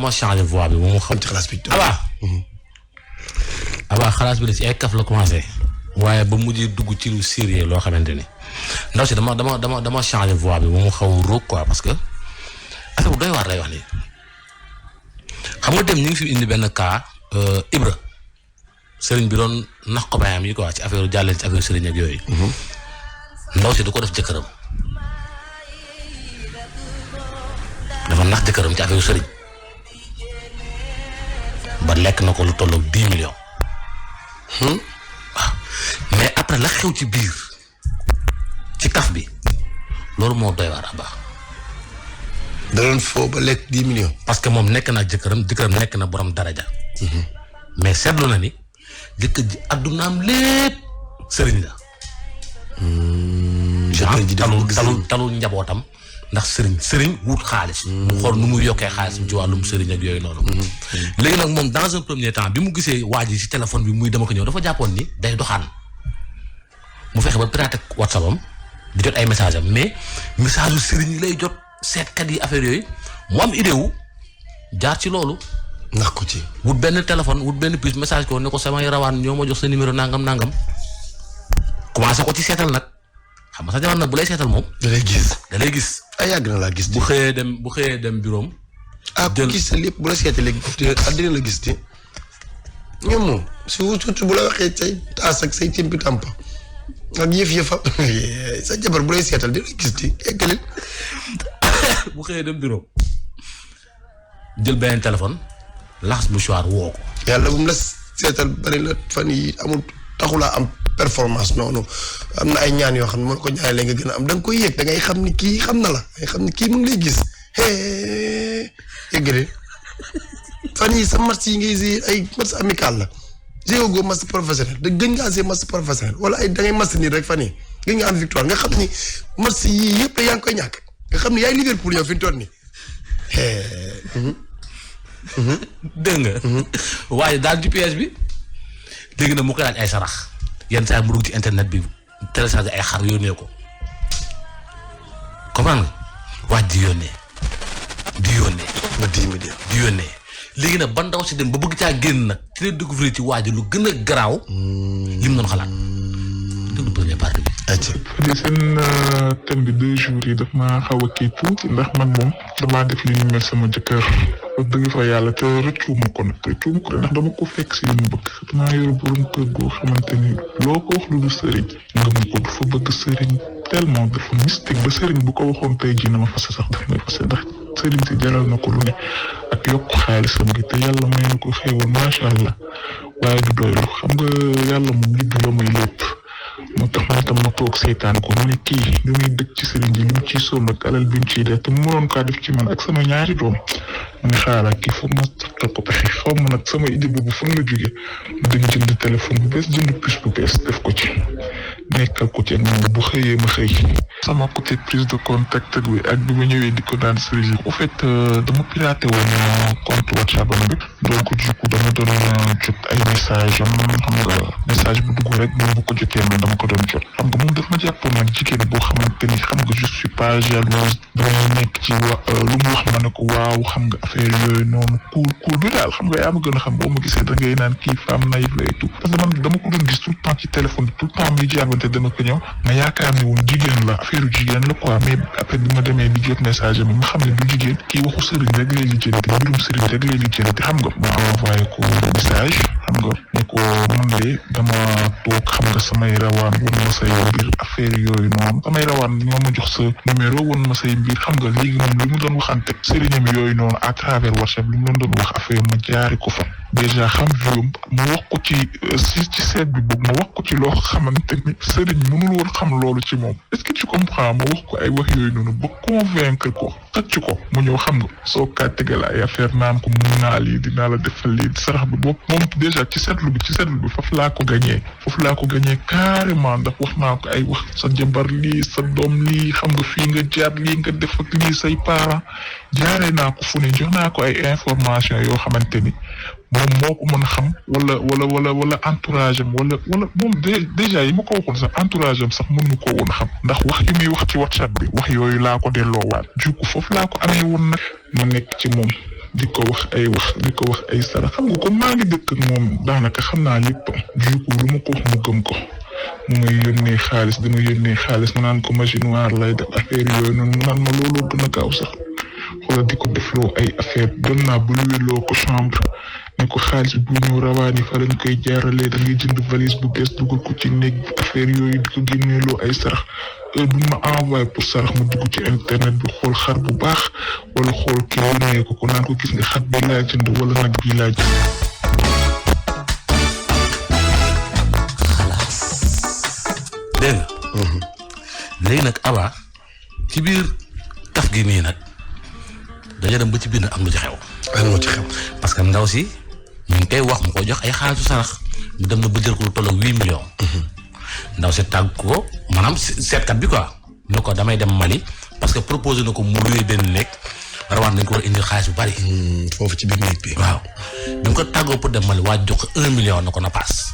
moo changé voix bi moom xam ci xalaas bi. abaa xalaas bi de ci ay kaf la commencé. waaye ba mujjee dugg ci lu sérieux loo xamante ni ndaw si dama changé voix bi moom xaw a róog quoi parce que affaire bu doy waar lay wax nii xam nga dem ñu ngi fi indi benn cas Ibra sëriñ bi doon nax ko baayam yi quoi ci affaire jàlleen ci affaire sëriñ ak yooyu. ndaw si du ko def jëkkëram dafa nax jëkkëram ci affaire sëriñ ba lekk na ko lu tolloog 10 millions. waaw mais après la xew ci biir ci kaf bi loolu moo doy waar a baax. da doon foo ba lekk 10 millions. parce que moom nekk na jëkkëram nekk na borom daraja. mais seetlu na ni jëkkër ji addunaam lépp sëriñ la. jëkkër ji talul njabootam ndax sëriñ wut xaalis. mu xool nu muy yokkee xaalis ci wàllum sëriñ ak yooyu noonu. léegi nag moom dans un premier temps bi mu gisee waa ji ci téléphone bi muy dama ko ñëw dafa jàppoon ni day doxaan mu fexe ba piraté WhatsApp am di jot ay message am mais message yu sëriñ yi lay jot seetkat yi affaire yooyu mu am idée wu jaar ci loolu. ndax ko ci. wut benn téléphone wut benn puce message ko ne ko samay rawaan ñoo ma jox sa numéro nangam commencé ko ci seetal nag xam nga sa jamono nag bu lay seetal moom. da lay gis. ay yàgg na laa gis. bu xëyee dem bureau am. ku gis sa lépp bu la seetalee àddina la gis te ñoom moom surtout bu la waxee say taas ak say timpi tàmpa ak yëf-yëfa sa jabar bu lay seetal dina gis te eggali. bu xëyee dem bureau jël beneen téléphone laxas mouchoir woo ko. yàlla bu mu la seetal bari la fan yi amul taxulaa am performance noonu am na ay ñaan yoo xam ne moo ko ñaanalee nga gën a am da nga koy yëg da ngay xam ni kii xam na la ngay xam ni kii mu ngi lay gis eggali fan yi sa match yi ngay gis ay match amical la géego match professionnel da gën ngaa see match professionnel wala ay da ngay match nii rek fan yi gën nga am victoire nga xam ni match yii yëpp yaa ngi koy ñàkk nga xam ni yaay Liverpool yow fi mu toll nii. dégg nga. waaye daal GPS bi léegi nag mu koy laaj ay sarax yenn saa mu dugg ci internet bi télécharger ay xar yónnee ko comprendre nga waaj di yónnee ba 10 millions di yónnee léegi nag ba ndaw si dem ba bëgg caa génn nag ci la découvrir ci waaj lu gën a garaaw li mu doon xalaat déglu première partie bi. di seen thème bi 2 jours yi daf maa xaw a kii tuuti ndax man moom damaa def li ñu mel sama jëkkër wax dëgg fa yàlla te rëccuwuma ko nag ndax dama ko fekk si li mu bëgg damaa yor borom kër goo xamante ni loo ko wax lu du sëriñ nga mu ko dafa bëgg sëriñ tellement dafa mystique ba sëriñ bu ko waxoon tey jii na ma fase sax daf may fase ndax sëriñ si jaral na ko lu ne ak yokk xaalisam gi te yàlla may na ko xéewal macha allah waaye du doylu xam nga yàlla moom li bu may lépp moo tax man tam ma toog seetaan ko mu ne kii li muy dëkk ci sëriñ ji li mu ciy sonn ak alal bi mu ciy def te mu mënoon kaa def ci man ak sama ñaari doom ma ne xaaral kii foog ma topp ko pexe xaw ma nag sama idée boobu fan la jógee ma dem jënd téléphone bu bees jënd puce bu bees def ko ci nekkal ko ci ak moom bu xëyee ma xëy sama côté prise de contact bi ak bi ma ñëwee di ko daan sëriñ en fait dama piraté woon compte WhatsApp am bi donc du coup dama doon jot ay message am xam nga message bu dugg rek moom bu ko jotee man dama ko doon jot xam nga moom daf ma jàppoon nag jigéen boo xamante ni xam nga je suis pas jalouse damay nekk ci lu mu wax ma ne ko waaw xam nga affaire yooyu noonu cool bi daal xam nga yaa ma gën a xam boo ma gisee da ngay naan kii femme naïve la et tout parce que man dama ko doon gis tout le temps ci téléphone bi tout le temps muy jaabante dama ko ñëw ma yaakaar ne woon jigéen la affaire jigéen la quoi mais après bi ma demee di jot message am ma xam ne du jigéen kii waxu sëriñ rek lay lijjanti mbirum sëriñ rek lay lijjanti xam nga ma envoyé ko message xam nga ne ko man de dama toog xam nga samay rawaan won ma say mbir affaire yooyu noonu samay rawaan ñoo ma jox sa numéro won ma say mbir xam nga léegi moom li mu doon waxante sëriñam yooyu noonu à travers WhatsApp li mu doon wax affaire ma jaari ko fa déjà xam viom ma wax ko ci seet bi boobu ma wax ko ci loo xamante ni sëriñ mënul woon xam loolu ci moom est-ce que tu comprends ma wax ko ay wax yooyu noonu ba convaincre ko xëcc ko mu ñëw xam nga soo kaa tegal ay affaire naan ko mun naa lii dinaa la defal lii sarax bi boobu moom déjà ci seetlu bi foofu laa ko gañee carrément ndax wax naa ko ay wax sa jabar lii sa doom lii xam nga fii nga jaar lii nga def ak lii say parents jaaree naa ko fu ne jox naa ko ay information yoo xamante ni moom moo ko mën a xam wala entourage am wala moom déjà yi ma ko waxoon sax entourage am sax mënuñu ko woon xam ndax wax yi muy wax ci WhatsApp bi wax yooyu laa ko delloowaat du coup foofu laa ko amee woon nag ma nekk ci moom di ko wax ay sarax xam nga ko maa ngi dëkk ak moom daanaka xam naa lépp du coup lu ma ko wax mu gëm ko mu may yónnee xaalis dama yónnee xaalis mu naan ko magie noire lay def affaire yooyu noonu mu naan ma looloo gën a gaaw sax xoolal di ko defloo ay affaire doon naa bu luweloo ko chambre ne ko xaalis bu ñëw rawaani fa lañ koy jaaralee da ngay jënd valise bu bees dugal ko ci néeg bi affaire yooyu di ko génneeloo ay sarax heure bu ma envoyé pour sarax mu dugg ci internet bi xool xar bu baax wala xool kii yónnee ko naan ko gis nga xar bi laa jënd wala nag bii laa jënd. dégg nga. léegi nag Aba ci biir kaf gi nii nag dañoo dem ba ci biir nag am lu ci xew. moo ci xew parce que ndaw si ñu ngi koy wax mu ko jox ay xaalisu sarax mu dem na ba jël ko lu toll ak 8 millions. ndaw si tàgg ko maanaam seetkat bi quoi ne ko damay dem Mali parce que proposé na ko mu luwee benn nekk rawaan nañ ko war a indil xaalis bu bari. foofu ci biir néeg bi. waaw bi mu ko tàggoo pour dem Mali waa jox ko 1 million na ko na paas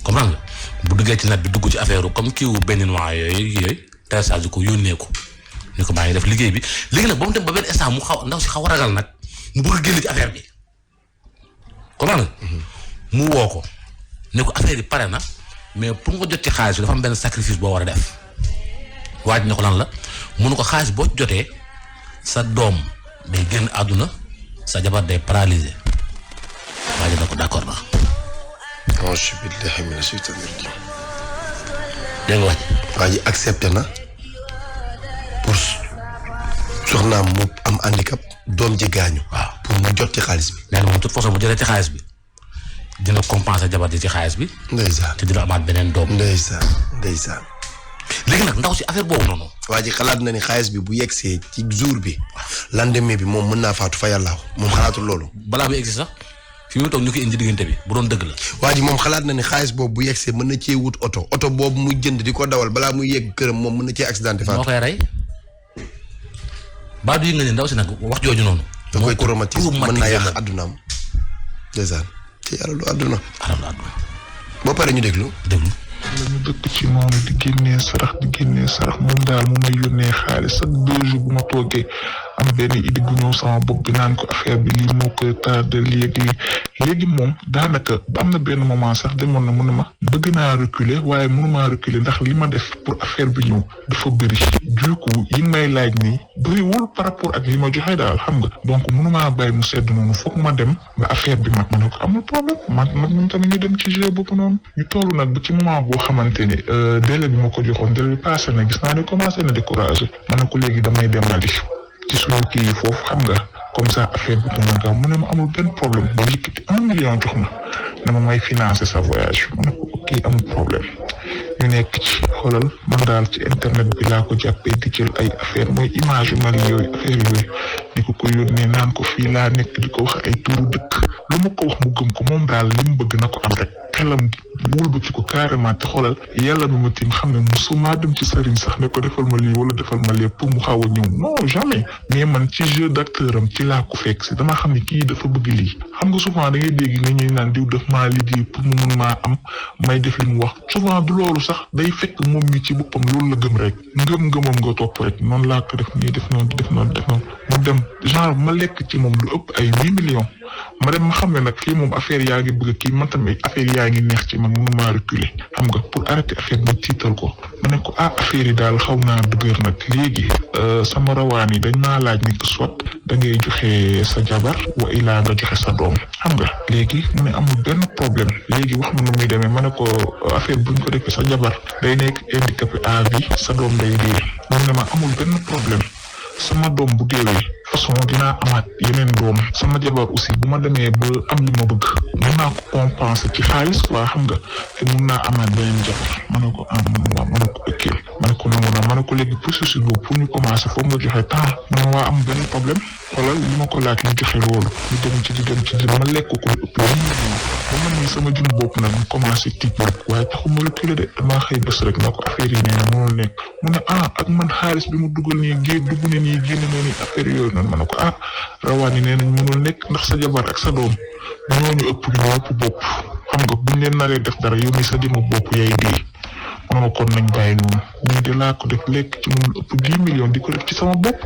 comprendre nga bu duggee ci net bi dugg ci affaire comme kii wu benn mois yooyu télécharge ko yónnee ko ni ko maa ngi def liggéey bi léegi nag ba mu dem ba benn instant mu xaw ndaw si xaw a ragal nag mu bëgg a génn ci affaire bi comprendre nga mu woo ko ne ko affaire yi pare na mais pour nga jot ci xaalis bi dafa am benn sacrifice boo war a def waaj ne ko lan la mënu ko xaalis boo jotee sa doom day génn àdduna sa jabar day paralysé waaj na ko d'accord na. auzu billaahi mina shaytaani rajiim. dégg nga waaj. waa ji accepté na pour soxnaam mu am handicap doom ji gaañu. waaw pour mu jot ci xaalis bi. nee na moom toute façon bu jotee ci xaalis bi dina compenser jabar ji ci xaalis bi. ndeysaan te dina amaat beneen doom. ndeysaan. léegi nag ndaw si affaire boobu noonu. waa ji xalaat na ni xaalis bi bu yegsee ci jour bi. lendemain bi moom mën naa faatu fa yàlla moom xalaatul loolu. balaa bi egsi sax fi mu toog ñu koy indi diggante bi bu doon dëgg la. waa ji moom xalaat na ni xaalis boobu bu yegsee mën na cee wut oto boobu muy jënd di ko dawal balaa muy yegg këram moom mën na cee accidenté faatu. moo koy rey baa du yëg nga ne ndaw si nag wax jooju noonu. da koy traumatisme mën naa yàq addunaam. ndeysaan ci yàlla lu àdduna. boo paree ñu déglu. la ñu dëkk ci noonu di génnee sarax moom daal mu may yónnee xaalis chaque 2 jours bu ma toogee am benn idée bu ñëw sama bopp bi naan ko affaire bi lii moo koy tardé léegi moom daanaka am na benn moment sax demoon na mu ne ma bëgg naa reculer waaye mënumaa reculer ndax li ma def pour affaire bi ñëw dafa bëri du coup yi may laaj nii bëriwul par rapport ak li ma joxe daal xam nga donc mënumaa bàyyi mu sedd noonu foog ma dem ba affaire bi mat ma ne ko amul problème mat nag ñun tamit ñu dem ci jeu boobu noonu ñu toll nag ba ci moment boo xamante ni délai bi ma ko joxoon délai bi passé na gis naa ne commencé na découragé ma ne ko léegi damay dem Mali ci suñu kii foofu xam nga comme ça affaire bi dina gaaw mu ne ma amul benn problème ba yëkkati 1 million jox ma ne ma may financer sa voyage ma ne ko ok amul problème ñu nekk ci xoolal man daal ci internet bi laa ko jàppee di jël ay affaire mooy image yu Mali yooyu affaire yooyu di ko yónnee naan ko fii laa nekk di ko wax ay turu dëkk lu ma ko wax mu gëm ko moom daal li mu bëgg na ko am rek xelam wëlbati ko carrément te xoolal yàlla bi ma tiim xam ne musuma dem ci sëriñ sax ne ko defal ma lii wala defal ma lépp pour mu xaw a ñëw non jamais mais man ci jeu d'acteur am ci laa ko fekk si damaa xam ne kii dafa bëgg lii xam nga souvent da ngay dégg nga ñuy naan diw daf maa liggéey pour mu mun maa am may def li mu wax souvent du loolu sax day fekk moom mi ci boppam loolu la gëm rek ngëm-ngëmam nga topp rek noonu laa ko def nii def noonu mu dem genre ma lekk ci moom lu ëpp ay 8 millions ma dem ma xam ne nag kii moom affaire yaa ngi bëgg kii man tamit affaire yaa ngi neex ci man mënumaa reculer xam nga pour arrêter affaire ma tiital ko ma ne ko affaire yi daal xaw naa dëgër nag léegi sama rawaan yi dañ maa laaj ni que soit da ngay joxe sa jabar wa ilaa nga joxe sa doom xam nga léegi mu ne amul benn problème léegi wax ma nu muy demee ma ne ko affaire buñ ko defee sa jabar day nekk handicapé à vie sa doom day dee mu ne ma amul benn problème sama doom bu deewee façon dinaa amaat yeneen doom sama jabar aussi bu ma demee ba am li ma bëgg mën naa ko compenser ci xaalis quoi xam nga te mun naa amaat beneen jabar ma ne ko ma ne ko ok ma ne ko nangu na ma ne ko léegi processus boobu pour ñu commencer foog nga joxe temps ma ne waa am benn problème xoolal li ma ko laaj ñu joxe loolu ñu dem ci ma lekk ko ëpp ba man nii sama jun bopp nag mu commencé tiit nag waaye taxu ma reculer de damaa xëy bés rek na ko affaire yi nee na mënul nekk mu ne ak man xaalis bi mu dugal nii dugg ne nii génn ne nii affaire yooyu noonu ma ne ko rawaan yi nee nañ mënul nekk ndax sa jabar ak sa doom ñoo ëpp bopp xam nga buñ leen naree def dara yow mi sa jëma bopp yaay dee ma ne ko kon nañ bàyyi noonu mais de laa ko def lekk ci moom ëpp 10 millions di ko def ci sama bopp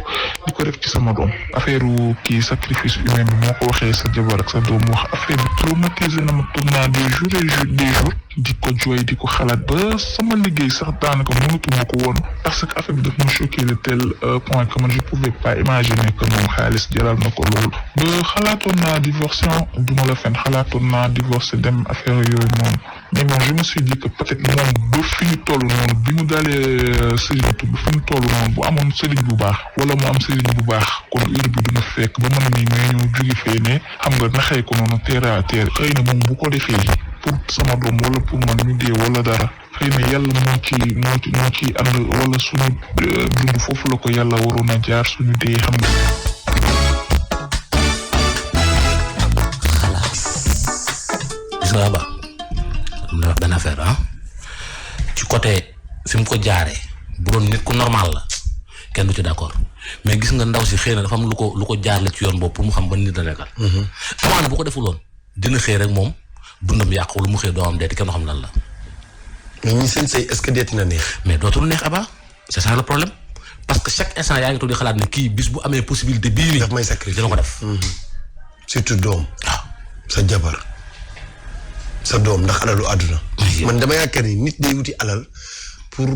di ko def ci sama doom affaire kii sacrifice humain bi moo ko waxee sa jabar ak sa doom wax affaire bi traumatisé na ma toog naa des jours et des jours di ko jooy di ko xalaat ba sama liggéey sax daanaka mënatuma ko woon parce que affaire bi daf ma choqué de tel point que man je pouvais pas imaginer que moom xaalis jaral na ko loolu ba xalaatoon naa divorcé duma la fen xalaatoon naa divorcé dem affaire yooyu noonu mais bon je me suis dit que peut-être moom ba fi ñu toll noonu bi mu dalee sëriñtu ba fi ñu toll noonu bu amoon sëriñ bu baax wala mu am sëriñ bu baax kon heure bi dina fekk ba mën a nii mais ñëw jóge fee ne xam nga naxee ko noonu terre à terre xëy na moom bu ko defee pour sama doom wala pour man ñu dee wala dara xëy na yàlla moo ci ànd wala suñu dund foofu la ko yàlla waroon a jaar suñu dee xam nga. gis nga ba na wax benn affaire ci côté fi mu ko jaaree bu doon nit ku normal la kenn du ci d'accord mais gis nga ndaw si xëy na dafa am lu ko jaar la ci yoon boobu pour mu xam ban nit la nekkal. amaan bu ko defuloon dina xëy rek moom dundam yàqu lu mu xëy doomam deeti kenn xam lan la. mais ñi seen sëy est-ce que deeti na neex. mais dootul neex Aba c'est ça le problème parce que chaque instant yaa ngi toog di xalaat ne kii bis bu amee possibilité bii nii. daf may sacrifier dina ko def. surtout doom. waaw sa jabar sa doom ndax alalu àdduna. man dama yaakaar ni nit day wuti alal pour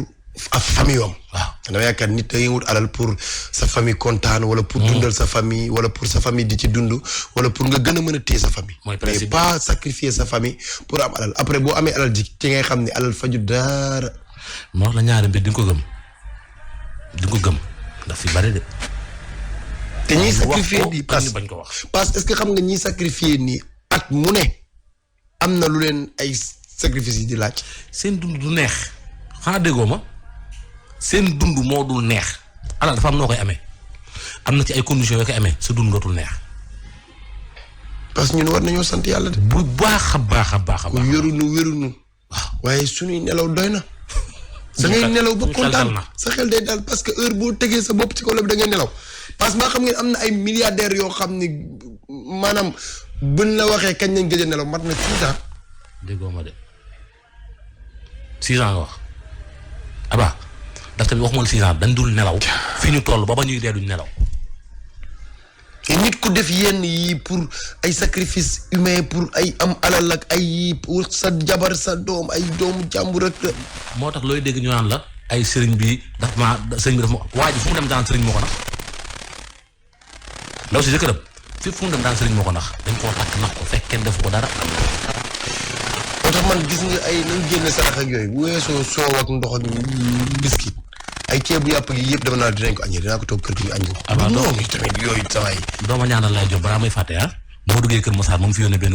ak famille am. waaw dama yaakaar nit day wut alal pour sa famille kontaan wala pour dundal sa famille wala pour sa famille di ci dund wala pour nga gën a mën a téye sa famille. mooy mais pas sacrifier sa famille pour am alal après boo amee alal ji ci ngay xam ne alal faju dara. moo wax la ñaari mbir di nga ko gëm ndax fi bari de. te ñiy sacrifier di bañ ko wax. parce que est-ce que xam nga ñiy sacrifier nii at mu ne am na lu leen ay sacrifice yi di laaj. seen dund du neex xanaa déggoo ma seen dund moo dul neex alal dafa am noo koy amee am na ci ay conditions yoo koy amee sa dund dootul neex. parce que ñun war nañoo sant yàlla de. bu baax a baax a baax a baax. wérunu waaw waaye suñuy nelaw doy na. da ngay nelaw ba kontaan sa xel day daal parce que heure boo tegee sa bopp ci kaw la bi da ngay nelaw parce que maa xam ngeen am na ay milliardaires yoo xam ni maanaam buñ la waxee kañ lañ gëj a nelaw mat na 6 ans. déggoo ma de 6 ans nga wax Aba daf tamit waxuma la 6 ans dañ dul nelaw fi ñu toll ba ñuy dee duñ nelaw. nit ku def yenn yi pour ay sacrifice humain pour ay am alal ak ay pour sa jabar sa doom ay doomu jàmbur rek. moo tax looy dégg ñu naan la ay sëriñ bi daf ma waa ji fu mu dem daan sëriñ moo ko nax ndaw si jëkkëram fi fu mu dem daan sëriñ moo ko nax dañ koo takk nax ko fekk kenn def ko dara. moo tax man gis nga ay nañ génne sarax ak yooyu bu weesoo soow ak ndox ak biscuit ay ceebu yàpp gi yëpp dama naa dinañ ko añee dinaa ko toog kër gi ñu añ ko. abaa non tamit yooyu sa waay. dooma ñaanal lay jox balaa may fàtte moo duggee Kër Massar moom fi yónnee benn